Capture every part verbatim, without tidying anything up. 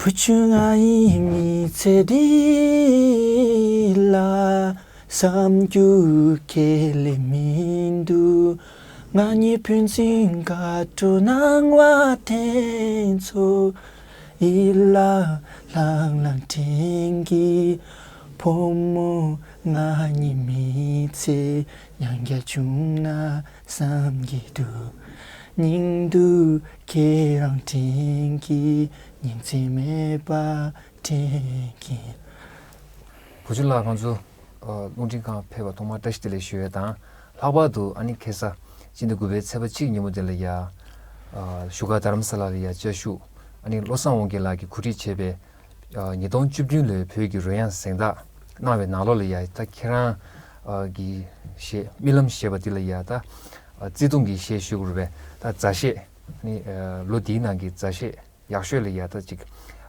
བུ་ཆུང་ང་ཡི་མི་ཚེ་འདི་ལ་བསམ་རྒྱུ་ཁེ་ལས་མི་འདུག་ང་ཉིད་ཕན་ཚུན་དགའ་སྤྲོ་སྣང་བ་དེ་ཚོ་ཡིད་ལ་ལྷང་ལྷང་དྲན་གྱི། ཕོ་མོ་ང་གཉིས་མི་ཚེ་མྱང་རྒྱ་བྱུང་ན་བསམ་གྱི་འདུག་སྙིང་སྡུག་ཁྱེད་རང་དྲན་གྱི། སྙིང་རྗེ་མེད་པ་དྲན་གྱི། བུ་ཆུང་ལགས་ང་ཚོ་ཨ་རླུང་འཕྲིན་ཁང་ཕེབས་པ་ཐོག་མར་བཀྲ་ཤིས་བདེ་ལེགས་ཞུ་ཡས་དང་། ལྷག་པར་དུ་ཨ་ནི་ཁ་སང་སྤྱི་ཟླ་དགུ་པའི་ཚེས་པ་གཅིག་ཉིན་མོ་དེ་ལ་ཡ་ཨ་བཞུགས་སྒར་རྡ་རམ་ས་ལ་ལ་ཡ་བཅའ་བཞུགས་ཨ་ནི་བློ་བཟང་དབང་རྒྱལ་ལགས་ཀྱིས་གོ་སྒྲིག་བྱས་པའི་ཨ་ཉིས་སྟོང་བཅུ་བདུན་ལོའི་བོད་ཀྱི་རོལ་དབྱངས་གཟེངས་རྟགས་གནང་བའི་ནང་ལོགས་ལ་ཡ་ད་ཁྱེད་རང་ཨ་གི་གཞས་རྨི་ལམ་ཞེས་པ་འདི་ལ་ཡ་ད་ཨ་བརྩེ་དུང་གི་གཞས་ཞུ་དགོས་རེད་པས། ད་མཛའ་གཞས་ནི་ཨ་ལོ་འདིའི་ནང་གི་མཛའ་གཞས་ཡག་ཤོས་ལ་ཡ་ད་ཅིག་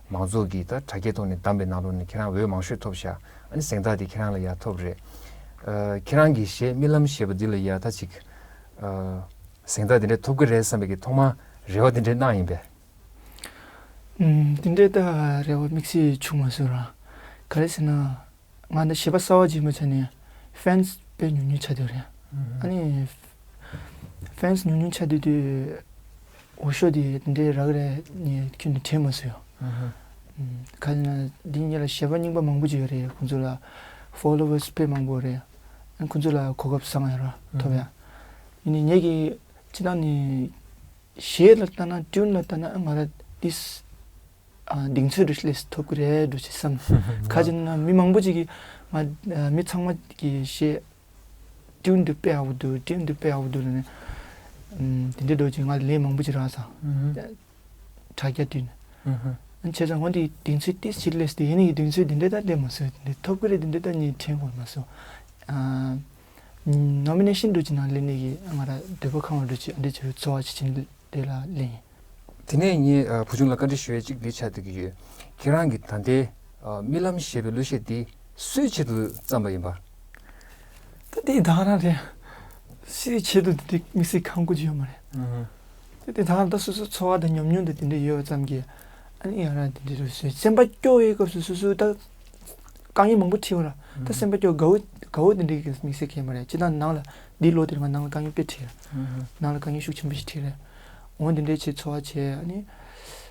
མང་ཚོགས་ཀྱིས་ད་དྲ་རྒྱའི་ཐོག་ནས་བདམས་པའི་ནང་ལོགས་ནས་ཁྱེད་རང་འོས་མང་ཤོས་ཐོབ་ཤག་ཨ་ནི་གཟེངས་རྟགས་འདི་ཁྱེད་རང་ལ་ཡ་ཐོབ་རེད། ཨ་ཁྱེད་རང་གི་གཞས་རྨི་ལམ་ཞེས་པ་འདི་ལ་ཡ་ད་ཅིག་ཨ་གཟེངས་རྟགས་འདི་འདྲ་ཐོབ་ཀྱི་རེད་བསམ་པའི་གི་ཐོག་མར་རེ་བ་འདི་འདྲ་གནང་ཡིན་པས། ཨུམ། དེ་འདྲའི་ད་རེ་བ་དམིགས་བསལ་བྱུང་མ་སོང་ར། ག་རེ་ཟེར་ན། ང་འདི་གཞས་པ་གསར་པ་ཅིག་མ་ཆགས་ནས་ཕེན་སི་དཔེ་ཉུང་ཉུང་ཆགས་བསྡད་རེད། ཨ་ནི་ཕེན་སི་ཉུང་ཉུང་ཆགས་བསྡད་དུས་འོ་ཤོ་དེ་དེ་འདྲའི་རག་རེད་ངས་ཁྱོན་ནས་དྲན་མ་སོང་ཡོ། ཨུམ། ག་རེ་ཟེར་ན་འདི་ངེད་ལ་གཞས་པ་རྙིང་པ་མང་པོ་ཅིག་ཡོད་རེད། ཁོང་ཚོ་ལ་ཕོ་ལོ་ཝར་སི་དཔེ་མང་པོ་རེད། ཨ་ནི་ཁོང་ཚོ་ལ་གོ་སྐབས་བཟང་ཡོད་ར་ཐོབ་ཡ། ཡིན་ནའི་ངེད་ཀྱི་སྤྱིར་བཏང་ནས། གཞས་ལ་ལྟ་ན་ཊུན་ལ་ལྟ་ན་ང་རང་ཏིས་ཨ་གདེང་ཚོད་རེ་ལས་ཐོབ་ཀྱི་རེད་འགྲོ་ཅེས་བསམ། ཁ་ཅིག་ན་མི་མང་པོ་ཅིག་གིས་ང་ཨ་མི་ཚང་མ་གིས་གཞས་ཊུན་འདི་དཔེ་ཡག་པོ་འདུག་ཊུན་འདི་དཔེ་ཡག་པོ་འདུག་ལབ་ནས་ཨམ་དེ་འདྲ་འགྲོ་ཅིག་ང་ལ་ལན་མང་པོ་ཅིག་རག་སོང་། དྲ་རྒྱ་བརྒྱུད་ནས། བྱས་ཙང་འོ་འདི་གདེང་ཚོད་ཏིས་ཅིག་སླེབས་ཏེ་ཡིན་ནའི་གདེང་ཚོད་འདི་འདྲ་ད་སླེབས་མ་སོང་། འདི་ཐོབ་ཀྱི་རེད་འདི་འདྲ་ད་ངས་དྲན་དགོས་མ་སོང་། ཨ་ནོ་མི་ནེ་ཤན་འགྲོ་ཅིག་ནང་སླེབས་ནས་ཀྱི་ང་རང་འདོད་པ་ཁེངས་པ་འགྲོ་ཅིག་ཨ་འདྲ་བྱས་པའི་ཚོར་བ་ཅིག་བྱིན། དེ་ལ་གླེང་། དེ་ནས་ངས་ཨ་བུ་ཆུང་ལ་བཀའ་འདྲི་ཞུ་ཡས་གཅིག་འདི་ཆགས་བསྡད་ཀྱི་ཡོད། ཁྱེད་རང་གི་ད་ལྟའི་ཨ་རྨི་ལམ་ཞེས་པའི་གླུ་གཞས་འདི་སུའི་ཆེད་དུ་བརྩམས་པ་ཡིན་པ། ད་དེ་ད་ག་རང་རེད། སུའི་ཆེད་དུ་འདི་དམིགས་བསལ་གང་དགོས་ཀྱི་ཡོད་མ་རེད། ཨུ་ཧུ། ད་དེ་ད་ག་རང་ད་སོ་སོའི་ཚོར་བ་དང་ཉམས་མྱོང་དང་དེ་འདྲ་ཡོད་པ་ཙམ་གྱིས་ཨ་ནི་ཡང་རང་དེ་འདྲ་རེད་ཟེར། སེམས་པ་སྐྱོ་བའི་སྐབས་སུ་སོ་སོའི་ད། དཀའ་ངལ་མང་པོ་འཕྲད་པ་ར། ད་སེམས་པ་སྐྱོ་དགའ་བོ་དགའ་བོ་དེ་འདྲའི་གི་དམིགས་བསལ་གང་ཡང་མ་རེད། སྤྱིར་བཏང་ནང་ལ་འདིའི་ལོ་དེར་ང་ནང་ལ་དཀའ་ངལ་དཔེ་འཕྲད་ར། ནང་ལ་དཀའ་ངལ་ཤུགས་ཆེན་པོ་ཞིག་འཕྲད་ར། འོ་འདི་འདྲའི་ཆེད་ཚོར་བ་བྱས་ཨ་ནི།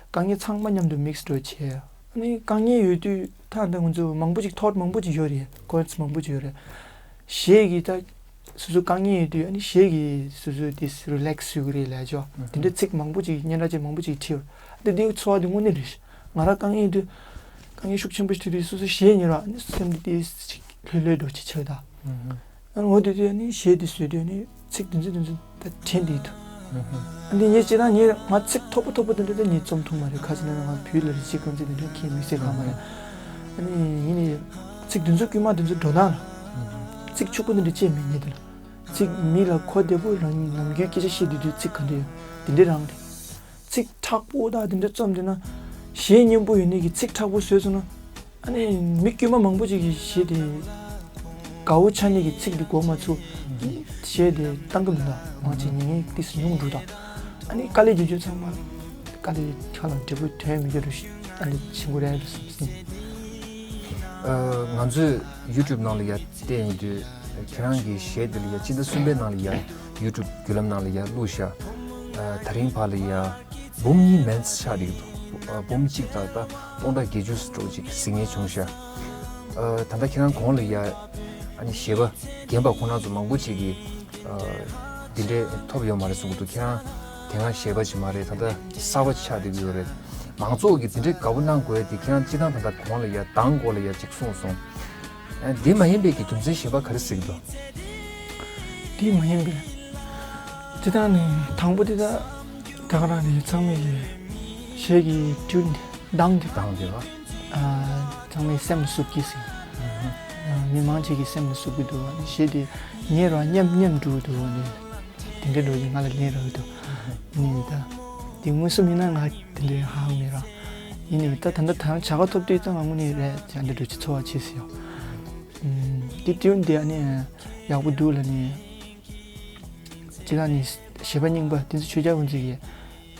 དཀའ་ངལ་ཚང་མ་མཉམ་དུ་མིག་སི་འགྲོ་བྱས། ཨ་ནི་དཀའ་ངལ་ཡོད་དུས་ད་ལྟ་ང་ཚོ་མང་པོ་ཅིག་ཐོཊ་མང་པོ་ཅིག་ཡོད་རེད། ཀོ་ཝར་ཊི་མང་པོ་ཅིག་ཡོད་རེད། གཞས་ཀྱི་ད། སོ་སོ་དཀའ་ངལ་ཡོད་དུས་ཨ་ནི་གཞས་ཀྱིས་སོ་སོ་དེ་རི་ལེག་སི་བཟོ་གི་རེད་ལབ་ཅོ། དེ་འདྲའི་ཚིག་མང་པོ་ཅིག་སྙན་གྲགས་ཅན་མང་པོ་ཅིག་བྲིས། ཨ་ནི་དེའི་ཚོར་བ་དེ་དངོས་གནས་རེད། ང་རང་དཀའ་ངལ་ཡོད་དུས། དཀའ་ངལ་ཤུགས་ཆེན་པོ་ཞིག་འཕྲད་དུས་སོ་སོ་གཞས་ཉན་ར་ཨ་ནི་སེམས་དེ་ཅིག་ལྷོད་ལྷོད་འགྲོ་ཅིག་ཆགས་ད། ཨ་ནི་འོ་དེ་དུས་ཨ་ནི་གཞས་དེ་བཟོས་དུས་ཨ་ནི་ཚིག་དེ་ཚོ་དེ་ཚོ་ད་དྲན་བསྡད་འདུག་ཨ་ནི་ངས་བྱས་ན་ངས་ང་ཚིག་མཐོ་པོ་མཐོ་པོ་དེ་འདྲ་ད་ངས་རྩོམ་ཐུབ་མ་རེད། ཁ་ཅིག་ན་ང་བོད་ལ་རི་སྐྱེས་ཀུན་བརྩེ་དེ་འདྲ་ཁྱེད་མི་ཟེར་ག་མ་རེད། ཨ་ནི་ཡིན་ནའི་ཚིག་དེ་ཚོ་དཀྱུས་མ་དེ་ཚོ་འགྲོ་སྟངས་ལ། ཚིག་ཕྱུག་པོ་དེ་འདྲ་བཅད་མེད་ངས་དེ་ལ། ཚིག་མི་ལ་གོ་བདེ་པོ་རང་ཉིད་ནམ་རྒྱུན་སྐད་ཆ་བཤད་དུས་དུས་ཚིག་ག་འདྲ་ཡོད་དེ་འདྲ་རང་རེད། ཚིག་མཁྲེགས་པོ་དང་དེ་འདྲ་རྩོམ་དུས་ན། གཞས་སྙན་པོ་ཡོད་ནི་གི་ཚིག་མཁྲེགས་པོ་བཟོས་སོང་ན། ཨ་ནི་མི་དཀྱུས་མ་མང་པོ་ཅིག་གིས་གཞས་དེ། དགའ་བོ་ཆགས་ནི་གི་ཚིག་དེ་གོ་མ་ཚུགས། གཞས་དེ་བཏང་གི་མི་འདུག་མང་ཆེ་ཉན་མཁན་ཏིས་ཉུང་འགྲོ་དང་། ཨ་ནི་དཀའ་ལས་རྒྱག་རྒྱུ་ཚང་མ། དཀའ་ལས་ཁ་ལ་འབྲས་བུ་ཐོན་མི་འགྱུར་རུ་ཤི་ཨ་ནི་ཆེན་པོ་རེད་བསམ་སྲིད། ཨ་ང་ཚོས་ཡུ་ཊུབ་ནང་ལ་ཡ་བལྟས་ཡིན་དུས་ཁྱེད་རང་གི་གཞས་འདི་ལ་ཡ་སྤྱི་ཟླ་གསུམ་པའི་ནང་ལ་ཡ་ཡུ་ཊུབ་བརྒྱུད་ལམ་ནང་ལ་ཡ་བླུགས་ཤག་ཨ་ད་རིང་བར་ལ་ཡ་འབུམ་གཉིས་མན་ཆགས་འགྲིག་འདུག་ཨ་འབུམ་གཅིག་དང་ད་སྟོང་ཕྲག་བརྒྱད་ཅུ་སྤྲོ་ཅིག་གཟིགས་མཁན་བྱུང་ཤག་ཨ་ད་ལྟ་ཁྱེད་རང་གོང་ལ་ཡ་ཨ་ནི་གཞས་པ་རྒན་པ་ཁོང་རྣམ་ཚོ་མང་པོ་ཅིག་གིས་ཨ་འདི་འདྲས་ཐོབ་ཡོད་མ་རེད་གསུང་གི་འདུག་ཁྱེད་རང་དེ་སྔ་གཞས་པ་ཅིག་མ་རེད། ད་ལྟ་གསར་པ་ཆགས་བསྡད་ཀྱི་ཡོད་རེད། མང་ཚོགས་ཀྱིས་འདི་འདྲའི་དགའ་པོ་གནང་དགོས་ཡ་དེ་ཁྱེད་རང་སྤྱིར་བཏང་ད་ལྟ་གོང་ལ་ཡ་གདངས་སྐོར་ལ་ཡ་ཅིག་གསུངས་སོང་། ཨ་འདི་མ་ཡིན་པའི་གི་རྒྱུ་མཚན་གཞན་པ་ག་རེ་གཟིགས་འདུག་འདི་མ་ཡིན་པའི། སྤྱིར་བཏང་ནི་དང་པོ་དེ་ད་ད་ག་རང་ནི་ཚང་མས་ཀྱི་གཞས་ཀྱི་ཊུན་དེ་གདངས་དེ་གདངས་དེ་བ། ཨ་ཚང་མའི་སེམས་ལ་ཟུག་གི་ཟིན། ཨ་མི་མང་ཆེ་གི་སེམས་ལ་ཟུག་གི་འདུག་ཨ་ནི་གཞས་དེ་ཉན་ར་སྙམ་སྙམ་འགྲོ་གི་འདུག་ཨ་ནི། དེ་འདྲའི་འགྲོ་ཡིན་ང་ལ་ལན་རག་གི་འདུག་ཨ་ནི་ད་དེ་མངོན་སུམ་ཡིན་ན་ང་དེ་འདྲའི་ཧ་གོ་མེད་ར། ཡིན་ནའི་ད་ད་ལྟ་ད་བྱ་དགའ་ཐོབ་དུས་ཙང་ང་དངོས་གནས་རེད་ཅེས་འདྲ་འགྲོ་ཅི་ཚོར་བ་ཆེ་ཟེར་ཡོད། ཨུམ། དེ་ཊུན་དེ་ཨ་ནི་ཡག་པོ་འདུག་ལ་ནི། སྤྱིར་བཏང་ནི་གཞས་པ་རྙིང་པ་དེ་ཚོ་ཆོས་རྒྱལ་ཀུན་བརྩེ་གི་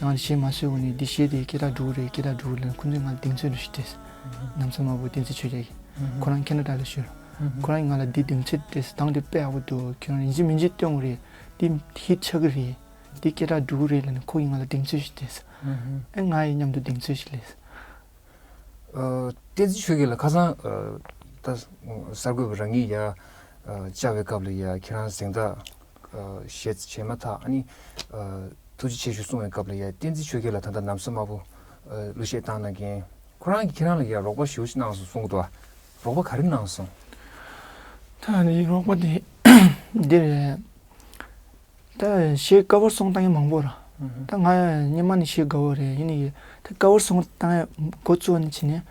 ཡང་གཞས་མ་བཟོས་གོང་ནས་འདི་གཞས་དེ་སྐད་གྲགས་འགྲོ་གི་རེད། སྐད་གྲགས་འགྲོ་གི་རེད་ལབ་ནས་ཁོང་ཚོས་ང་ལ་གདེང་ཚོད་འདྲ་ཞིག་སྤྲད་སོང་། ནམ་བཟང་དམར་པོ་བསྟན་འཛིན་ཆོས་རྒྱལ་གྱིས། ཁོ་རང་ཁེ་ན་ཌ་ལ་བཞུགས། ཁོ་རང་ང་ལ་འདི་གདེང་ཚོད་སྤྲད་སོང་། གཏམ་དེ་དཔེ་ཡག་པོ་འདུག་ཁྱོད་རང་ཡིན་གཅིག་མིན་གཅིག་སྟོན་དགོས་རེད། འདི་ཧིཊ་ཆགས་ཀྱི་རེད། འདི་སྐད་གྲགས་འགྲོ་གི་རེད་ལབ་ནས་ཁོ་གིས་ང་ལ་གདེང་ཚོད་ཞིག་སྤྲད་སོང་། ཨེ་ང་ཡི་མཉམ་དུ་གདེང་ཚོད་ཞིག་སླེབས་སོང་། ཨ། བསྟན་འཛིན་ཆོས་རྒྱལ་ལགས་ཁ་སང་། ཨ། ད་གསར་འགོད་པ་རང་ཉིད་ཡར། ཨ། བཅར་བའི་སྐབས་ལ་ཡ་ཁྱེད་རང་གཟེངས་རྟགས། ཨ། བཞེས་བྱས་མ་ཐག་ཨ་ནི། ཨ། ཐུགས་རྗེ་ཆེ་ཞུ་གསུངས་པའི་སྐབས་ལ་ཡ་བསྟན་འཛིན་ཆོས་རྒྱལ་ལགས་ད་ལྟ་ནམ་བཟང་དམར་པོ། ཨ། གླུ་གཞས་བཏང་གནང་མཁན། ཁོ་རང་གིས་ཁྱེད་རང་ལ་ཡ་རོགས་པ་ཞེ་པོ་ཅིག་གནང་སོང་གསུང་གི་འདུག་ཨ། རོགས་པ་ག་རེ་གནང་སོང་། ད་ནི་རོགས་པ་དེ་འདི་རེད། ད་གཞས་ཀ་བར་སོང་བཏང་མཁན་མང་པོ་ར། ད་ང་སྔོན་མ་ནས་གཞས་དགའ་བོ་རེད། ཡིན་ནའི་ད་ཀ་བར་སོང་བཏང་ཡ་འགོ་བཙུགས་ནས་བྱས་ནས་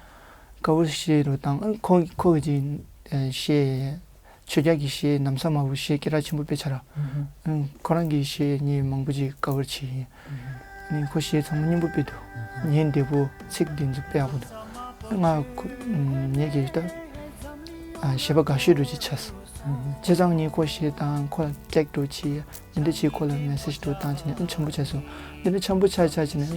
ཀ་བར་གཞས་རུ་བཏང་། ཁོ་ཁོ་གི་གཞས། ཆོས་རྒྱལ་གྱི་གཞས་ནམ་བཟང་དམར་པོ་གཞས་སྐད་གྲགས་ཆེན་པོ་དཔེ་ཆ་ར། ཁོ་རང་གི་གཞས་ངས་མང་པོ་ཅིག་ཀ་བར་བྱས་ཡིན། ནི་ཁོ་གཞས་ཚང་མ་སྙན་པོ་དཔེ་འདུག་ཉན་བདེ་པོ། ཚིག་འདི་ཚོ་དཔེ་ཡག་པོ་འདུག་ང་ཁོ་ངེད་ཀྱི་ད་གཞས་པ་དགའ་ཤོས་འདྲ་ཅིག་ཆགས་སོང་། བྱས་ཙང་ངས་ཁོ་གཞས་བཏང་། ཁོ་ལ་ཊེག་འདྲ་བྱས། འདི་འདྲ་བྱས་ཁོ་ལ་མེ་སེཇ་འདྲ་བཏང་བྱས་ནས་འཆམ་པོ་ཆགས་སོང་། འདི་འདྲ་འཆམ་པོ་ཆགས་ཆགས་བྱས་ནས་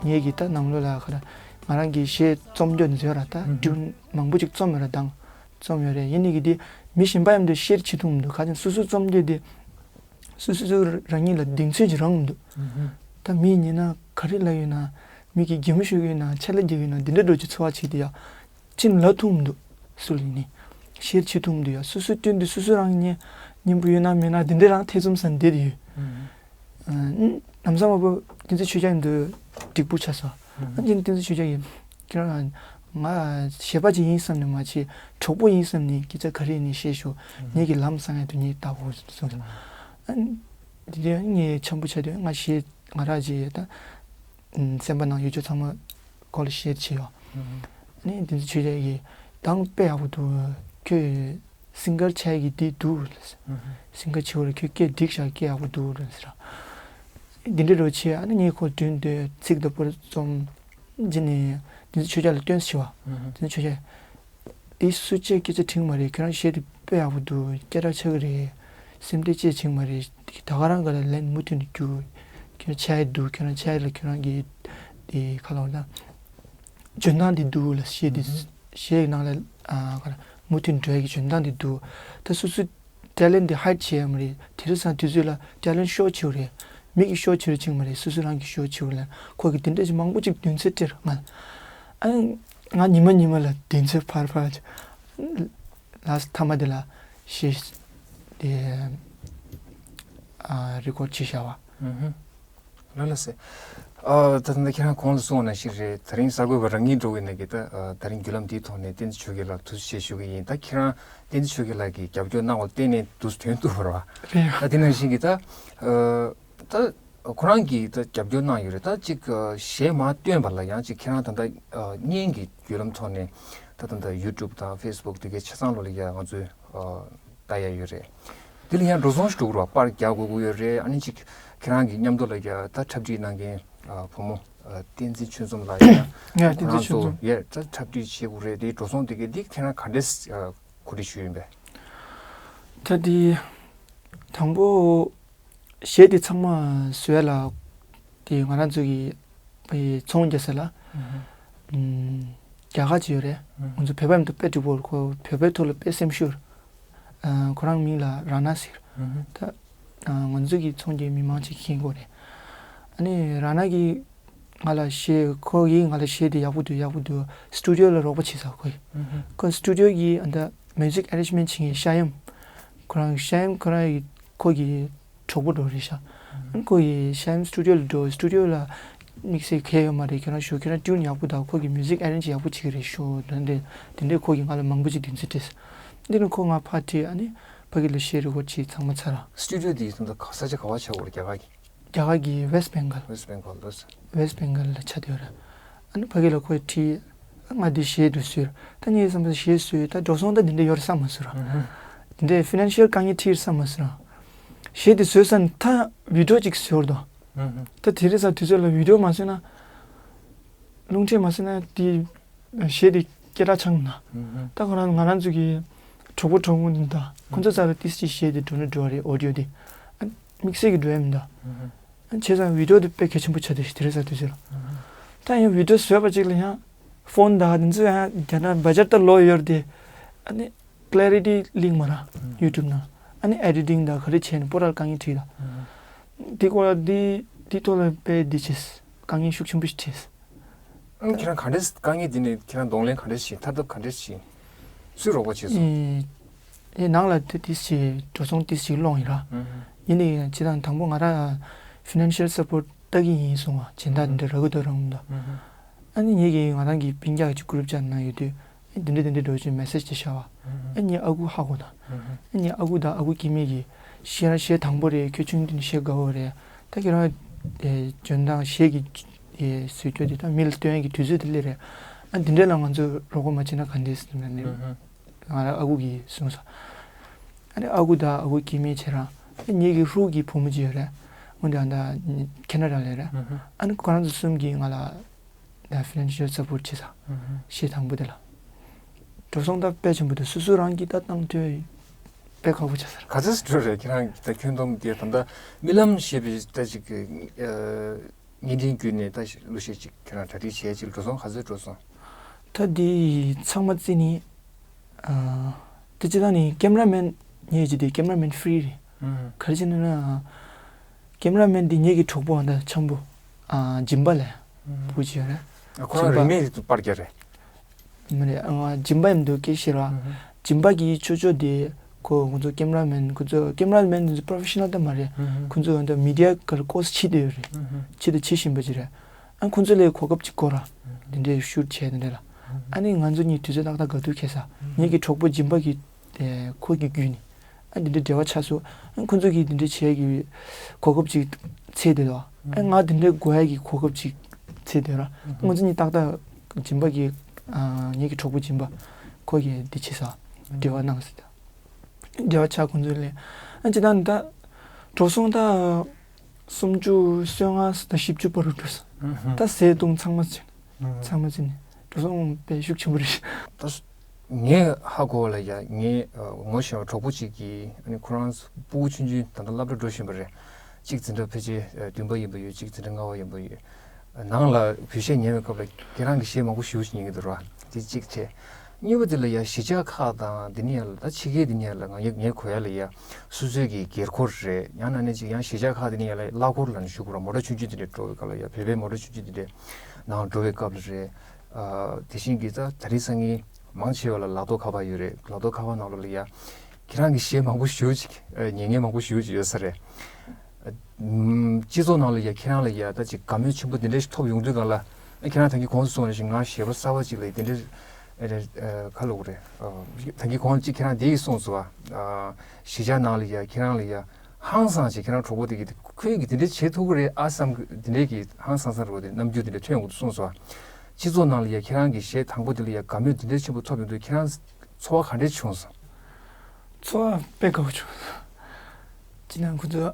ངེད་ཀྱི་ད་ནང་ལོགས་ལ་ག་རེ། ང་རང་གི་གཞས་རྩོམ་རྒྱུ་འདི་ཡོད་ར། ད་ཊིའུན་མང་པོ་ཅིག་རྩོམ་ཡོད་ར། དང་རྩོམ་ཡོད་རེད། ཡིན་ནའི་གི་འདི་མི་གཞན་པ་མཉམ་དུ་ཤེར་བྱེད་ཐུབ་མི་འདུག་ག་ཅིག་སོ་སོ་རྩོམ་རྒྱུ་འདི་སོ་སོ་རང་ཉིད་ལ་གདེང་ཚོད་ཅིག་རང་མི་འདུག་ད་མིས་ཉན་ན་ག་རེ་ལབ་ཡོད་ན། མི་གིས་གད་མོ་ཤོར་གི་ཡོད་ན། ཆ་ལ་རྒྱག་གི་ཡོད་ན། འདི་འདྲ་འདྲ་ཅིག་ཚོར་བ་བྱེད་དེ་ཡ། ཅི་ལབ་ཐུབ་མི་འདུག་སུ་ལ་ཡིན་ནའི་ཤེར་བྱེད་ཐུབ་མི་འདུག་ཡ། སོ་སོའི་དོན་དུ་སོ་སོ་རང་ཉན་སྙན་པོ་ཡོད་ན་མེད་ན་འདི་འདྲ་རང་ཐེ་ཚོམ་ཟ་བསྡད་ཡོད། ཨ། ནམ་བཟང་དམར་པོ་བསྟན་འཛིན་ཆོས་རྒྱལ་འདི་འགྲིག་པོ་ཆགས་སོང་། ཨ་ནི་བསྟན་འཛིན་ཆོས་རྒྱལ་གྱིས་ཁྱེད་རང་ང་གཞས་པ་ཅིག་ཡིན་བསམ་ནས་མ་བྱེད། གྲོགས་པོ་ཡིན་བསམ་ནས་སྐད་ཆ་ག་རེ་ཡིན་ནའི་བཤད་ཤོག་ངེད་ཀྱི་ལམ་བཟང་ཡ་དུ་ངས་ལྟ་དགོས་གསུངས་སོང་། ཨ་ནི་དེ་དུས་ངས་འཆམ་པོ་ཆགས་དུས་ང་གཞས་ང་རང་གིས་ད་སེམས་པ་ནང་ཡོད་ཆོག་ཚང་མ་ཁོ་ལ་ཤེར་བྱས་ཡོད། ཨ་ནི་བསྟན་འཛིན་ཆོས་རྒྱལ་གྱིས་གཏམ་དཔེ་ཡག་པོ་འདུག་ཁྱོད་སིང་གར་ཆགས་ཀྱི་འདི་འདུག་ལ་ཟེར། སིང་གར་བྱེད་པ་ལ་ཁྱོད་སྐད་འགྲིག་ཤག་སྐད་ཡག་པོ་འདུག་ལ་ཟེར། འདི་འདྲ་རོ་བྱས། ཨ་ནི་ངས་ཁོ་མདུན་དུ་ཚིག་དང་པོ་རྩོམ་བྱས་ནས་འདི་ཚོ་ཆོས་རྒྱལ་ལ་སྟོན་ཟེར་བ། འདི་ཚོ་ཆོས་རྒྱལ། འདི་སུ་གཅིག་སྐད་ཆ་དྲིས་མ་རེད། ཁྱོད་རང་གཞས་དེ་དཔེ་ཡག་པོ་འདུག་སྐད་གྲགས་ཆགས་ཀྱི་རེད། སེམས་ཁྲལ་ཅི་བྱེད་མ་རེད། ད་ག་རང་ག་ལ་ལན་མུ་མཐུད་ནས་རྒྱུགས། ཁྱོད་ཆགས་ཡི་འདུག་ཁྱོད་རང་ཆགས་ཡི་ལ་ཁྱོད་རང་གི་དེ་ཁ་ལོ་ན། འཇོན་ཐང་དེ་འདུག་ལ་གཞས་དེ། གཞས་ནང་ལ་ཨ་ག་རེ་མུ་མཐུད་འགྲོ་ཡ་གི་འཇོན་ཐང་དེ་འདུག་ད་སོ་སོའི་ཊེ་ལེན་ཊི་དེ་ཧའིཌ་བྱེད་ཡ་མ་རེད། དེང་སང་དུས་ཚོད་ལ་ཊེ་ལེན་ཊི་ཤོ་བྱེད་རེད། མི་གི་ཤོ་བྱེད་རེད་ཅིག་མ་རེད། སོ་སོ་རང་གི་ཤོ་བྱེད་ལ་ཁོ་གི་དེ་འདྲ་ཞིག་མང་པོ་ཅིག་དོན་ཚན་སྤྲད་ང་ལ། ཨ་ང་ཉི་མ་ཉི་མ་ལ་དོན་ཚན་ཕར་ཕར་ལ་སི་མཐའ་མ་དེ་ལ་གཞས་དེ་ཨ་རི་ཀོཌ་བྱས་བཞག་པ། ལགས་ལགས་སེ། ཨ་ད་ལྟ་ཁྱེད་རང་གོང་ལ་གསུངས་པ་ནང་བཞིན་རེད། ད་རིང་གསར་འགོད་པ་རང་ཉིད་འགྲོ་གི་ན་གི་ད་ཨ་ད་རིང་བརྒྱུད་ལམ་འདིའི་ཐོག་ནས་བསྟན་འཛིན་ཆོས་རྒྱལ་ལགས་ཐུགས་རྗེ་ཆེ་ཞུ་གི་ཡིན། ད་ཁྱེད་རང་བསྟན་འཛིན་ཆོས་རྒྱལ་ལགས་ཀྱིས་རྒྱབ་སྐྱོར་གནང་བ་བརྟེན་ནས་འདུག་སེ་ཐོན་ཐུབ་པ་རེད་བ། རེད། ད་དེ་ནང་བཞིན་གྱི་ད་ཨ་ད་ཁོ་རང་གིས་ད་རྒྱབ་སྐྱོར་གནང་ཡོད་རེད། ད་ཅིག་ཨ་གཞས་མར་བཏོན་པ་ལ་ཡང་ཅིག་ཁྱེད་རང་ད་ལྟ་ཨ་བརྙན་གྱི་བརྒྱུད་ལམ་ཐོག་ནས་ད་ད་ལྟ་ཡུ་ཊུབ་དང་ཕེ་སི་བུག་དེ་གའི་ཆ་ཚང་ལོ་ལ་ཡ་ང་ཚོས་ཨ་ལྟ་ཡ་ཡོད་རེད། དེ་ལ་ཡང་འགྲོ་སོང་ཞིག་འགྲོ་གི་རེད་བ། པར་རྒྱག་དགོས་ཀྱི་ཡོད་རེད། ཨ་ནི་ཅིག་ཁྱེད་རང་གི་མཉམ་དུ་ལ་ཡ་ད་འཁྲབ་ཁྲིད་གནང་མཁན་ཨ་བུ་མོ་ཨ་བསྟན་འཛིན་ཆོས་འཛོམས་ལགས་ཡ་ང་བསྟན་འཛིན་ཆོས་འཛོམས་ཡ་ད་འཁྲབ་ཁྲིད་བྱེད་དགོས་རེད། དེ་འགྲོ་སོང་དེ་གའི་དེ་ཁྱེད་རང་ག་འདྲས་ཨ་གོ་སྒྲིག་ཞུས་ཡིན་པས། ད་དེ་དང་པོ་གཞས་དེ་ཚང་མ་བཟོས་ལ་དེ་ང་རང་ཚོ་གི་ཚོང་རྒྱག་ས་ལ་རྒྱ་གར་ཅིག་ཡོད་རེད། ང་ཚོ་བོད་པ་མི་འདུག་དཔེ་འགྲིག་པོ་རེད། ཁོ་བོད་པའི་ཐོག་ལ་དཔེ་སེམས་ཤུགས་རེད། ཁོ་རང་མིང་ལ་ར་ན་ཟེར། ད་ང་ཚོ་གི་ཚོང་རྒྱག་མི་མང་ཅིག་མཁྱེན་གྱི་ཡོད་རེད། ཨ་ནི་ར་ན་གི་ང་ལ་གཞས་ཁོ་གིས་ང་ལ་གཞས་དེ་ཡག་པོ་འདུག་ཡག་པོ་འདུག་སི་ཊུ་ཌི་ཡོ་ལ་རོགས་པ་བྱེད་ས་ཁོ་ཡིས། ཁོ་སི་ཊུ་ཌི་ཡོ་གི་ཨ་ད་མིའུ་ཟིག་ཨེ་རེན་ཇི་མེན་ཊི་བྱེད་མཁན་ཤ་ཡམ། ཁོ་རང་ཤ་ཡམ་ཁོ་རང་གི་ཁོ་གི་གྲོགས་པོ་འགྲོ་རེད་ཤག་ཨ་ཁོ་གིས་ཤ་ཡམ་སི་ཊུ་ཌི་ཡོ་ལ་འགྲོ། སི་ཊུ་ཌི་ཡོ་ལ་དམིགས་བསལ་གང་ཡང་ཡོད་མ་རེད། ཁྱོད་རང་ཞུ་ཁྱོད་རང་ཊིའུན་ཡག་པོ་དང་ཁོ་གིས་མིའུ་ཟིག་ཨེ་རེན་ཇི་ཡག་པོ་བྱེད་ཀྱི་རེད་ཤག་དེ་འདྲས་དེ་འདྲས་ཁོ་གིས་ང་ལ་མང་པོ་ཅིག་དོན་ཚན་སྤྲད་སོང་། འདི་ནི་ཁོ་ང་ཕར་ཁྲིད་ཨ་ནི་ཕ་གི་ལ་གཞས་རི་ཀོཌ་བྱས་ཚང་མ་ཚར་ར། སི་ཊུ་ཌི་ཡོ་དེ་ད་ལྟ་ས་ཆ་ག་པར་ཆགས་ཡོད་རེད་རྒྱ་གར་གྱི། རྒྱ་གར་གྱི་ཝེ་སི་ཊི་བེང་གལ། ཝེ་སི་ཊི་བེང་གལ་ལ། ཝེ་སི་ཊི་བེང་གལ་ལ་ཆགས་བསྡད་ཡོད་རེད། ཨ་ནི་ཕ་གི་ལ་ཁོས་ཁྲིད། ང་འདི་གཞས་འདི་བཟོས། ད་ངས་བསམ་ས་གཞས་བཟོས་ད་འགྲོ་སོང་ད་འདི་འདྲ་ཡོད་རེད་བསམ་མ་སོང་ར། འདི་འདྲའི་ཕི་ནན་ཤལ་དཀའ་ངལ་འཕྲད་རེད་བསམ་མ་སོང་ར། གཞས་འདི་བཟོས་ས་ནས་ད་བི་ཌི་ཡོ་ཅིག་བཟོས་རེད་དོ། ད་དེ་རིང་སང་དུས་ཚོད་ལ་བི་ཌི་ཡོ་མ་བཟོས་ན། རླུང་འཕྲིན་མ་བཟོས་ན་དེ་གཞས་དེ་སྐད་གྲགས་ཆགས་ན། ད་ང་རང་ང་རང་ཚོ་གི་གྲོགས་པོ་གྲོགས་མོ་འདི་དག་ཁོ་ཚོ་རྩ་ལ་ཏིས་ཅིག་གཞས་དེ་འགྲོ་ན་འགྲོ་བ་རེད། ཨོ་ཌི་ཡོ་དེ། ཨ་ དམིགས་བསལ་གྱི་འགྲོ་ཡ་མི་འདུག་བྱས་ཙང་བི་ཌི་ཡོ་དེ་དཔེ་གལ་ཆེན་པོ་ཆགས་བསྡད་ཤག་དེ་རིང་ས་དུས་ཚོད་ལ། ད་ཡང་བི་ཌི་ཡོ་བཟོས་པ་ཅིག་ལ་ཡང་ཕོན་དང་དེ་ཚོ་ཡང་རྒྱ་ནག་བ་ཇར་ད་ལོ་ཡོད་རེད་དེ། ཨ་ནི་ཀི་ལེ་རི་ཊི་ལིང་མ་ར་ཡུ་ཊུབ་ནང་ཨ་ནི་ཨེ་ཌི་ཊིང་དང་ག་རེ་བྱས་ནས་པོ་ར་ལ་དཀའ་ངལ་འཕྲད་ད། དེ་སྐོར་ལ་དེ་དེ་ཐོག་ལ་དཔེ་འདི་བྱས་དཀའ་ངལ་ཤུགས་ཆེན་པོ་ཞིག་འཕྲད། ཨང་། ཁྱེད་རང་ག་འདྲས་དཀའ་ངལ་འདི་ནས་ཁྱེད་རང་གདོང་ལེན་ག་འདྲས་བྱས། ཐར་ཐབས་ག་འདྲས་བྱས། སུས་རོགས་པ་བྱས་སོང་། ཨེ། ཨེ་ནང་ལ་དེ་ཏིས་ཞིག་འགྲོ་སོང་ཏིས་ཞིག་སློང་ཡིན་ར། ཡིན་ནའི་ཅི་དང་དང་པོ་ང་ར་ཕི་ནན་ཤལ་སཔོར་ཊི་ལྟ་གི་ཡིན་གསུང་བ་སྦྱིན་བདག་འདི་འདྲ་རག་གི་འདུག་རང་འདུག་ཨ་ནི་ངེད་ཀྱིས་ང་རང་གི་སྤུན་ཀྱག་ཅིག་གུ་རུབ་ཅག་ནང་ཡོད་དུས་ཨེ་འདི་འདྲ་འདི་འདྲ་འགྲོ་ཅིག་མེ་སེཇ་ཅིག་ཤར་བ། ཨེ་ངའི་ཨ་ཁུ་ཧ་གོ་ད། ཨེ་ངའི་ཨ་ཁུ་དང་ཨ་ཁུ་སྐྱེ་དམན་གྱིས་གཞས་རང་གཞས་དང་པོ་རེད། ཁྱོད་ཆུང་དུས་ནས་གཞས་དགའ་བོ་རེད། ད་ཁྱེད་རང་ཨེ་འཇོན་ཐང་གཞས་ཀྱི་ཨེ་བཟོ་རྒྱུ་དེ་ད་མི་ལ་སྟོན་ཡ་གི་དུས་ཚོད་དེ་སླེབས་རེད། ཨ་འདི་འདྲ་ལ་ང་ཚོས་རོགས་པ་མ་བྱས་ན་ག་འདྲས་ཟེར་ནས་ནི་ང་རང་ཨ་ཁུ་གིས་གསུངས་སོང་། ཨ་ནི་ཨ་ཁུ་དང་ཨ་ཁུ་སྐྱེ་དམན་བྱས་རང་ཨ་ངེད་ཀྱི་ཧྲུའུ་གི་བུ་མོ་ཅིག་ཡོད་རེད། འོན་ཏེ་ཨ་ད་ཁེ་ན་ཌ་ལ་ཡོད་རེད། ཨ་ནི་ཁོ་རང་ཚོ་གསུམ་གྱིས་ང་ལ་ད་ཕི་ནན་ཤལ་སཔོར་ཊི་བྱས་ས་གཞས་དང་པོ་དེ་ལ། འགྲོ་སོང་ད་དཔེ་ཆེན་པོ་འདུག་སོ་སོ་རང་གིས་ད་བཏང་འདོད་དཔེ་ཁག་པོ་ཆགས་ས་རེད། ག་ཚོད་འགྲོ་རེད། ཁྱེད་རང་གི་ད་ཁྱོན་བསྡོམས་དེ་ད་ལྟ་རྨི་ལམ་ཞེས་པའི་ད་ཅིག་གི་བརྙན་འཕྲིན་བརྒྱུད་ནས་ད་གླུ་གཞས་ཅིག་ཁྱེད་རང་གྲ་སྒྲིག་བྱས་ཅིག་འགྲོ་སོང་ག་ཚོད་འགྲོ་སོང་། ད་འདི་ཚང་མ་རྩིས་ནི། ཨ། ད་སྤྱིར་བཏང་ནི་ཀེམ་ར་མེན་ངས་བྱས་ཏེ་ཀེམ་ར་མེན་ཧྥི་རི་རེད། ག་རེ་བྱས་ནས་ན། ཀེམ་ར་མེན་འདི་ངེད་ཀྱི་གྲོགས་པོ་ཨ་ད་འཆམ་པོ། ཨ། སྦྱིན་པ་ལས། བུ་ཅིག་ཡོད་རེད། ཁོ་རང་སྦྱིན་པ། རིན་མེད་དུ་པར་རྒྱག་རེད། མ་རེད། ཨ། སྦྱིན་པ་ཡིན་འདུག་སྐད་ཤེས་ར། སྦྱིན་པ་གི་ཅོ་ཅོ་དེ་ཁོ་ཁོང་ཚོ་ཀེམ་ར་མེན་ཁོང་ཚོ་ཀེམ་ར་མེན་དེ་ཚོ་པོ་རོ་ཕེ་ཤ་ནལ་ད་མ་རེད། ཁོང་ཚོ་ད་མི་ཌི་ཡ་གར་ཀོར་སི་བྱེད་བསྡད་ཡོད་རེད། བྱེད་དང་བྱེད་བཞིན་པ་ཅིག་རེད། ཨ་ཁོང་ཚོ་ལ་གོ་སྐབས་ཅིག་དགོས་ར། དེ་འདྲའི་ཤུཊ་བྱས་དེ་འདྲ་ལ། ཨ་ནི་ང་ཚོ་གཉིས་དུས་ཚོད་ཏག་ཏག་འགལ་འདུ་ཁེལ་ས། ངེད་ཀྱི་གྲོགས་པོ་སྦྱིན་པ་གི་ཁོ་གི་བརྒྱུད་ནས། ཨ་འདི་འདྲའི་འབྲེལ་བ་ཆགས་སོང་། ཨ་ཁོང་ཚོ་གིས་འདི་འདྲའི་བྱེད་ཀྱི་གོ་སྐབས་ཅིག་འཚོལ་བསྡད་དོ། ཨ་ང་འདི་འདྲའི་དགོས་ཡ་གི་གོ་སྐབས་ཅིག་འཚོལ་བསྡད་ར། ང་ཚོ་གཉིས་ཏག་ཏག་སྦྱིན་པ་གི་ཨ་ངེད་ཀྱི་གྲོགས་པོ་སྦྱིན་པ་ཁོ་གིས་འདི་བྱེད་ས། འབྲེལ་བ་གནང་ས། འབྲེལ་བ་ཆགས་ཁོང་ཚོ་ལས། ཨ་ཅི་ད་ནི་ད་འགྲོ་སོང་ད་སུམ་ཅུ་སོ་ལྔ་དང་བཞི་བཅུ་བར་དུ་འགྲོ་སོང་། ད་ཟས་བཏུང་ཚང་མ་ཚུད། ཚང་མ་ཚུད་ནས་འགྲོ་སོང་དཔེ་ཤུགས་ཆེན་པོ་རེད། ད་ངས་ཧ་གོ་བ་ལ་ཡ་ངའི་ངོ་ཤེས་པ་གྲོགས་པོ་གཅིག་གིས་ཨ་ནི་ཁོ་རང་སྤུ་གུ་ཆུང་ཆུང་ད་ལྟ་སློབ་གྲྭ་འགྲོ་བཞིན་པ་རེད། གཅིག་འཛིན་གྲྭ་ཕལ་ཆེར་བདུན་པ་ཡིན་པ་ཡོད། གཅིག་འཛིན་གྲྭ་ལྔ་པ་ཡིན་པ་ཡོད། ནང་ལ་བོད་གཞས་ཉན་པའི་སྐབས་ལ་ཁྱེད་རང་གི་གཞས་མང་པོ་ཞེ་པོ་ཅིག་ཉན་གྱི་འདུག་ར། དེ་གཅིག་བྱས། གཉིས་པ་དེ་ལ་ཡ་གཞིས་ཆགས་ཁག་དང་དེ་ནས་ཡ་ལ་ད་ཕྱི་རྒྱལ་དེ་ནས་ཡ་ལ་ང་ཡ་ངས་གོ་ཡ་ལ་ཡ་སོ་སོའི་གི་སྒེར་འཁོར་རེད། ཡང་ན་ནས་ཅིག་ཡང་གཞིས་ཆགས་ཁག་དེ་ནས་ཡ་ལ་གླ་འཁོར་ལ་ནས་ཞུགས་དགོས་ར། མོ་ཊ་ཆུང་ཆུང་དེ་འདྲས་འགྲོ་བའི་སྐབས་ལ་ཡ་བོད་པའི་མོ་ཊ་ཆུང་ཆུང་དེ་འདྲས་ནང་འགྲོ་བའི་སྐབས་ལ་རེད། ཨ་དེ་བཞིན་གྱི་ད་ད་རེས་སང་ཉིན་མང་ཆེ་བ་ལ་ལག་ཐོག་ཁ་པར་ཡོད་རེད། ལག་ཐོག་ཁ་པར་ནང་ལོགས་ལ་ཡ་ཁྱེད་རང་གི་གཞས་མང་པོ་ཞེ་པོ་ཅིག་ཨ་ཉན་མཁན་མང་པོ་ཞེ་པོ་ཅིག་ཡོད་ས་རེད། སྤྱི་ཚོགས་ནང་ལ་ཡ་ཁྱེད་རང་ལ་ཡ་ད་ཅིག་དགའ་མོས་ཆེན་པོ་འདི་འདྲ་ཞིག་ཐོབ་ཡོང་དུས་སྒང་ལ། ཨ་ཁྱེད་རང་ད་གིན་གོང་དུ་གསུངས་པ་ནང་བཞིན་ང་གཞས་པ་གསར་པ་ཅིག་ལ་འདི་འདྲ་ཨ་ཨ་ཁ་ལོག་རེད། ཨ་ད་གིན་གོང་ཅིག་ཁྱེད་རང་འདི་ཡིས་གསུངས་སོང་བ། ཨ་གཞིས་ཆགས་ནང་ལ་ཡ་ཁྱེད་རང་ལ་ཡ་ཧང་སང་ཅིག་ཁྱེད་རང་གྲོགས་པོ་དེ་གིས་ཁོས་གིས་འདི་འདྲ་བྱེད་ཐུབ་ཀྱི་རེད་ཨ་བསམ་གི་འདི་འདྲ་གི་ཧང་སང་སང་རེད་པ། དེ་རྣམ་འགྱུར་འདི་འདྲ་ཐོན་ཡོང་གི་འདུག་གསུངས་སོང་བ། སྤྱི་ཚོགས་ནང་ལ་ཡ་ཁྱེད་རང་གི་གཞས་དང་པོ་དེ་ལ་ཡ་དགའ་མོས་འདི་འདྲ་ཆེན་པོ་ཐོབ་ཡོང་དུས་ཁྱེད་རང་ཚོར་བ་ག་འདྲ་བྱུང་སོང་། ཚོར་བ་དཔེ་དགའ་པོ་བྱུང་། སྤྱིར་ན་ཁོ་ཚོ་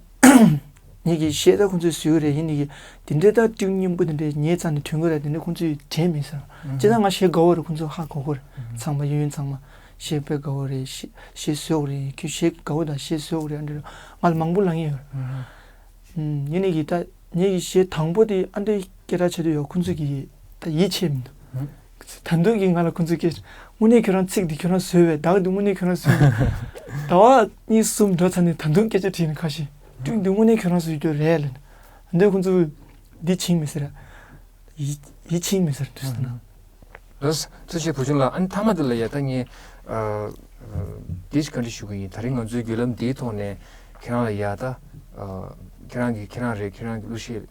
ངེད་ཀྱི་གཞས་ད་ཁོ་ཚོས་བཟོས་ཀྱི་རེད། ཡིན་ནའི་དེ་འདྲའི་ད་ཏིའུ་སྙན་པོ་དེ་འདྲའི་ངའི་རྩ་ནས་ཐོན་གྱི་རེད་དེ་འདྲ་ཁོ་ཚོས་དྲན་མེད་ཟེར། སྤྱིར་ན་ང་གཞས་དགའ་པོ་རེད། ཁོ་ཚོ་ཧ་གོ་གི་རེད། ཚང་མ་གཡས་གཡོན་ཚང་མ་གཞས་དཔེ་དགའ་པོ་རེད། གཞས་གཞས་བཟོས་ཀྱི་རེད། ཁྱོད་གཞས་དགའ་པོ་དང་གཞས་བཟོས་ཀྱི་རེད་ཨ་འདྲ་ང་ལ་མང་པོ་ལབ་མཁན་ཡོད་རེད། ཡིན་ནའི་ད་ངེད་ཀྱི་གཞས་དང་པོ་དེ་ཨ་འདྲའི་སྐད་གྲགས་ཆེ་དུས་ཡོད་ཁོ་ཚོ་གི་ད་ཡིད་ཆེས་མི་འདུག་ད་དུང་གི་ང་ལ་ཁོ་ཚོས་སྐད་དངོས་གནས་ཁྱོད་རང་ཚིག་འདི་ཁྱོད་རང་བཟོས་པས། ད་ག་འདི་དངོས་གནས་ཁྱོད་རང་བཟོས་པས། ཟླ་བ་གཉིས་གསུམ་འགྲོ་ཚར་ནས་ད་དུང་སྐད་ཆ་དྲིས་ནས་ཁ་ཤས་ཀྲུང་འདི་དངོས་གནས་ཁྱོད་རང་བཟོས་རྒྱུ་རེད་ལབ་ནས། འདི་ཁོ་ཚོས་འདི་ཕྱིན་མི་ཟེར། ཡིད་ཡིད་ཕྱིན་མི་ཟེར་དུས་ཟེར་ན། ལགས་སོ། ཐུགས་རྗེ་ཆེ་བུ་ཆུང་ལགས། ཨ་ནི་མཐའ་མ་འདི་ལ་ཡ་ད་ངས་ཨ་ཨ་འདི་ཞིག་བཀའ་འདྲི་ཞུ་གི་ཡིན། ད་རིང་ང་ཚོའི་བརྒྱུད་ལམ་འདིའི་ཐོག་ནས་ཁྱེད་རང་ལ་ཡ་ད་ཨ་ཁྱེད་རང་གི་ཁྱེད་རང་རེད། ཁྱེད་རང་གི་གླུ་གཞས་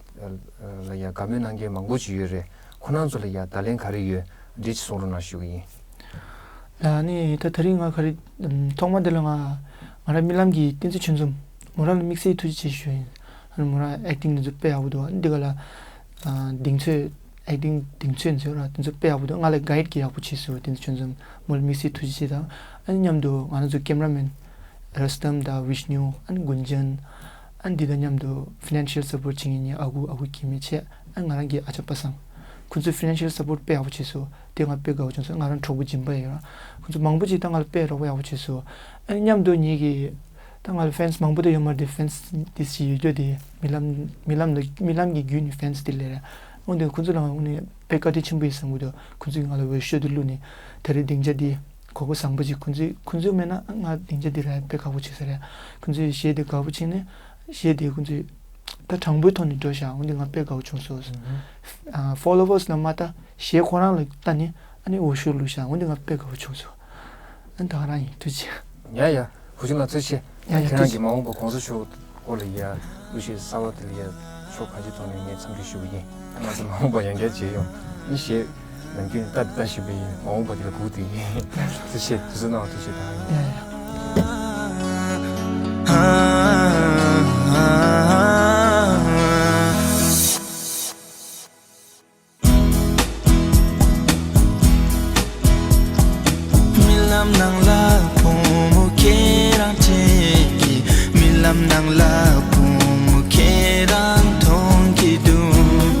ལ་ཡ་དགའ་མོས་གནང་མཁན་མང་པོ་ཅིག་ཡོད་རེད། ཁོ་རང་ཚོ་ལ་ཡ་བརྡ་ལན་ག་རེ་ཡོད་འདི་ཅིག་གསུང་རོགས་གནང་ཞུ་གི་ཡིན། ཨ་ནི་ད་ད་རིང་ང་ག་རེ་ཐོག་མ་འདི་ལ་ང་ང་རང་རྨི་ལམ་གྱི་བསྟན་འཛིན་ཆོས་འཛོམས་མོ་རང་ལ་དམིགས་བསལ་ཐུགས་རྗེ་ཆེ་ཞུ་ཡིན། ཨ་ནི་མོ་རང་ཨེག་ཊིང་འདི་ཚོ་དཔེ་ཡག་པོ་འདུག་འདི་ག་ལ་ཨ་གདེང་ཚོད་ཨེག་ཊིང་གདེང་ཚོད་འཛོལ་ར་དེ་ཚོ་དཔེ་ཡག་པོ་འདུག་ང་ལ་གའིཌ་གི་ཡག་པོ་བྱས་སོང་། བསྟན་འཛིན་ཆོས་འཛོམས་མོ་ལ་དམིགས་བསལ་ཐུགས་རྗེ་ཆེ་དང་། ཨ་ནི་མཉམ་དུ་ང་རང་ཚོ་ཀེམ་ར་མེན་ར་སི་ཏམ་དང་བིཤ་ནུ། ཨ་ནི་གུན་ཇན། ཨ་ནི་འདི་དང་མཉམ་དུ་ཕི་ནན་ཤལ་སཔོར་ཊི་བྱེད་མཁན་ངའི་ཨ་ཁུ་ཨ་ཁུ་སྐྱེ་དམན་བྱས། ཨ་ནི་ང་རང་གི་ཨ་ཅག་པ་སངས། ཁོ་ཚོས་ཕི་ནན་ཤལ་སཔོར་ཊི་དཔེ་ཡག་པོ་བྱས་སོང་། དེ་ང་དཔེ་དགའ་པོ་བྱུང་སོང་། ང་རང་གྲོགས་པོ་སྦྱིན་པ་ཡོད་ར། ཁོ་ཚོ་མང་པོ་ཅིག་ད་ང་ལ་དཔེ་རོགས་པ་ཡག་པོ་བྱས་སོང་། ཨ་ནི་མཉམ་དུ་ངེད་ཀྱི་ ད་ང་ལ་ཕེན་སི་མང་པོ་དེ་ཡོད་མ་རེད། ཕེན་སི་དེ་ཞིག་ཡོད་རྒྱུ་དེ་རྨི་ལམ་རྨི་ལམ་ལ་རྨི་ལམ་གྱི་བརྒྱུད་ནས་ཕེན་སི་དེ་སླེབས་རེད། འོན་ཏེ་ཁོང་ཚོ་ལ་ང་ནི་དཔེ་བཀའ་དྲིན་ཆེན་པོ་ཡིན་བསམ་གྱི་འདུག་ཁོང་ཚོས་ང་ལ་འོས་ཤོག་དེ་བླུགས་ནས་ད་རེས་སྡིངས་ཆ་དེ་གོ་སྐབས་བཟང་པོ་ཅིག་ཁོང་ཚོས་ཁོང་ཚོས་མེད་ན་ང་སྡིངས་ཆ་དེ་རག་ཡ་དཔེ་དགའ་པོ་བྱེད་ས་རེད། ཁོང་ཚོས་གཞས་དེ་དགའ་པོ་བྱས་ནས་གཞས་དེ་ཁོང་ཚོས་ད་དྲང་པོའི་ཐོག་ནས་འགྲོ་ཤག་འོན་ཏེ་ང་དཔེ་དགའ་པོ་བྱུང་སོང་། ཨ་ཕོ་ལོ་ཝར་སི་ལ་མ་ལྟ་གཞས་ཁོ་རང་ལ་ལྟ་ནས་ཨ་ནི་འོས་ཤོག་བླུགས་ཤག་འོན་ཏེ་ང་དཔེ་དགའ་པོ་བྱུང་སོང་། ཨ་ནི་ད་ག་རང་ཡིན། ཐུགས་རྗེ་ཆེ། ཡ་ཡ། བུ་ཆུང་ལགས་ཐུགས་རྗེ་ཆེ། ཡ་ཡ། ཁྱེད་རང་གིས་མ་འོངས་པ་གོང་ས་མཆོག་སྐོར་ལ་ཡ་གླུ་གཞས་གསར་བ་དེ་ལ་ཡ་ཕྱོགས་གང་ཅིའི་ཐོག་ནས་ངས་འཚམས་འདྲི་ཞུ་གི་ཡིན། ང་ཚོ་མ་འོངས་པ་ཡང་བསྐྱར་མཇལ་ཡོང་། ཨ་ནི་གཞས་ནམ་རྒྱུན་ལྟ་ལྟ་བཞིན་པ་ཡིན། མ་འོངས་པ་དེ་ལ་སྒུག་བསྡད་ཀྱི་ཡིན། ཐུགས་རྗེ་ཆེ། དུས་ཚོད་གནང་བ་ཐུགས་རྗེ་ཆེ། ད་ཡ་ཡ། རྨི་ལམ་ནང་ལ་བུ་མོ་ཁྱེད་རང་དྲན་གྱི། རྨི་ལམ་ནང་ལ་བུ་མོ་ཁྱེད་རང་མཐོང་གི་འདུག་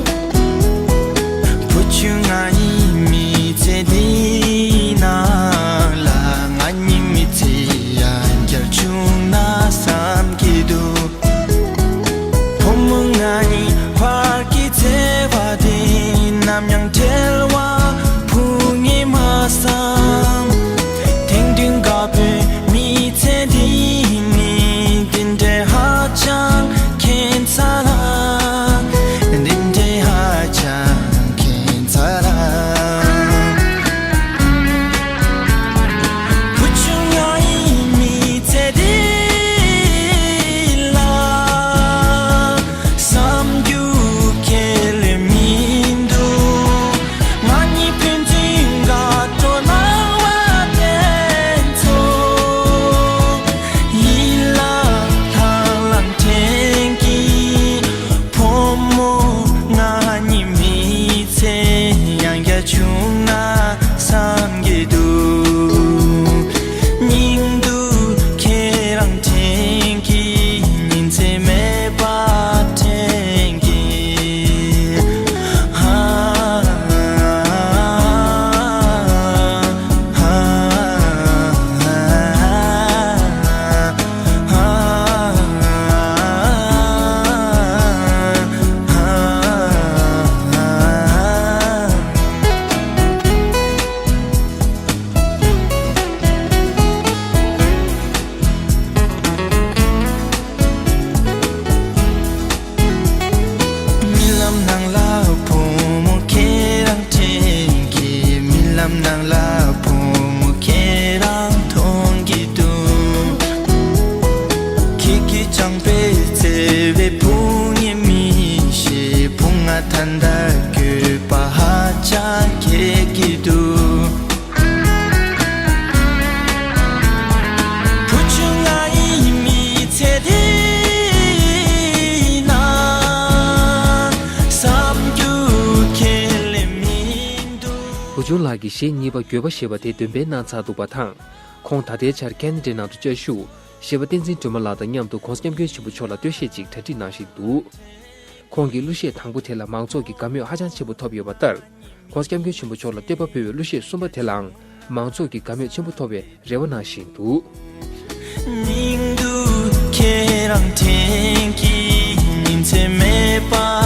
བུ་ཆུང་ང་ཡི་མི་ཚེ་འདིའི་ནང་ལ་ང་གཉིས་མི་ཚེ་ཡང་བསྐྱར་བྱུང་ན་བསམ་གྱི་འདུག་བུ་མོ་ང་གཉིས་བར་གྱི་བརྩེ་བ་དེ་ནམ་ཡང་བྲལ་བ་ཕུགས་ངས་མ་བསམ། དེང་དུས་དཀར་པོའི་མི་ཚེ་འདི་ནི་འདི་འདྲའི་ཧ་ཅང་ཁྱད་མཚར་ལ། འདི་འདྲའི་ཧ་ཅང་ཁྱད་མཚར་ལ། བུ་ཆུང་ང་ཡི་མི་ཚེ་འདི་ལ་བསམ་རྒྱུ་ཁས་ལེན་མི་འདུག་ང་གཉིས་ཕན་ཚུན་དགའ་སྤྲོ་སྣང་བ་དེ་ཚོ་ཡིད་ལ་ལྷང་ལྷང་དྲན་གྱི། བུ་མོ་ང་གཉིས་མི་ཚེ་ཡང་བསྐྱར་བྱུང་ན་བསམ་གྱི་འདུག་སྙིང་སྡུག་ཁྱེད་རང་དྲན་གྱི། ཉིན་མཚན་མེད་པར་དྲན་གྱི། ཧ། རྨི་ལམ་ནང་ལ་བུ་མོ་ཁྱེད་རང་དྲན་གྱི། རྨི་ལམ་ནང་ལ་བུ་མོ་ཁྱེད་རང་མཐོང་གི་འདུག་ཁྱེད་ཀྱི་བྱམས་པའི་བརྩེ་བའི་ཕུགས་ངས་མི་ཤེས། བུ་ང་ད་ལྟ་འགྱོད་པ་ཧ་ཅང་སྐྱེ་གི་འདུག་བུ་ཆུང་ང་ཡི་མི་ཚེ་འདི་ན་བསམ་རྒྱུ་ཁས་ལེན་མི་འདུག་བུ་ཆུང་ལགས་ཀྱི་གཞས་གཉིས་པ་འགྱོད་པ་ཞེས་པ་དེ་འདོན་སྤེལ་གནང་ཚར་འདུག་པ་དང་། ཁོང་ད་ལྟའི་ཆར་ཁེ་ན་ཌའི་ནང་དུ་བཅའ་བཞུགས་གཞས་པ་བསྟན་འཛིན་སྒྲོལ་མ་ལགས་དང་མཉམ་དུ་༸གོང་ས་༸སྐྱབས་མགོན་ཆེན་པོ་མཆོག་ལ་བསྟོད་གཞས་ཅིག་གྲ་སྒྲིག་གནང་བཞིན་འདུག་ཁོང་གི་གླུ་གཞས་དང་པོ་དེ་ལ་མང་ཚོགས་ཀྱི་དགའ་མོས་ཧ་ཅང་ཆེན་པོ་ཐོབ་ཡོད་པ་ལྟར། ༸གོང་ས་༸སྐྱབས་མགོན་ཆེན་པོ་མཆོག་ལ་བསྟོད་པ་ཕུལ་བའི་གླུ་གཞས་གསུམ་པ་དེ་ལའང་མང་ཚོགས་ཀྱི་དགའ་མོས་ཆེན་པོ་ཐོབ་པའི་རེ་བ་གནང་བཞིན་འདུག་སྙིང་སྡུག་ཁྱེད་རང་དྲན་གྱི། ཉིན་མཚན་མེད་པར་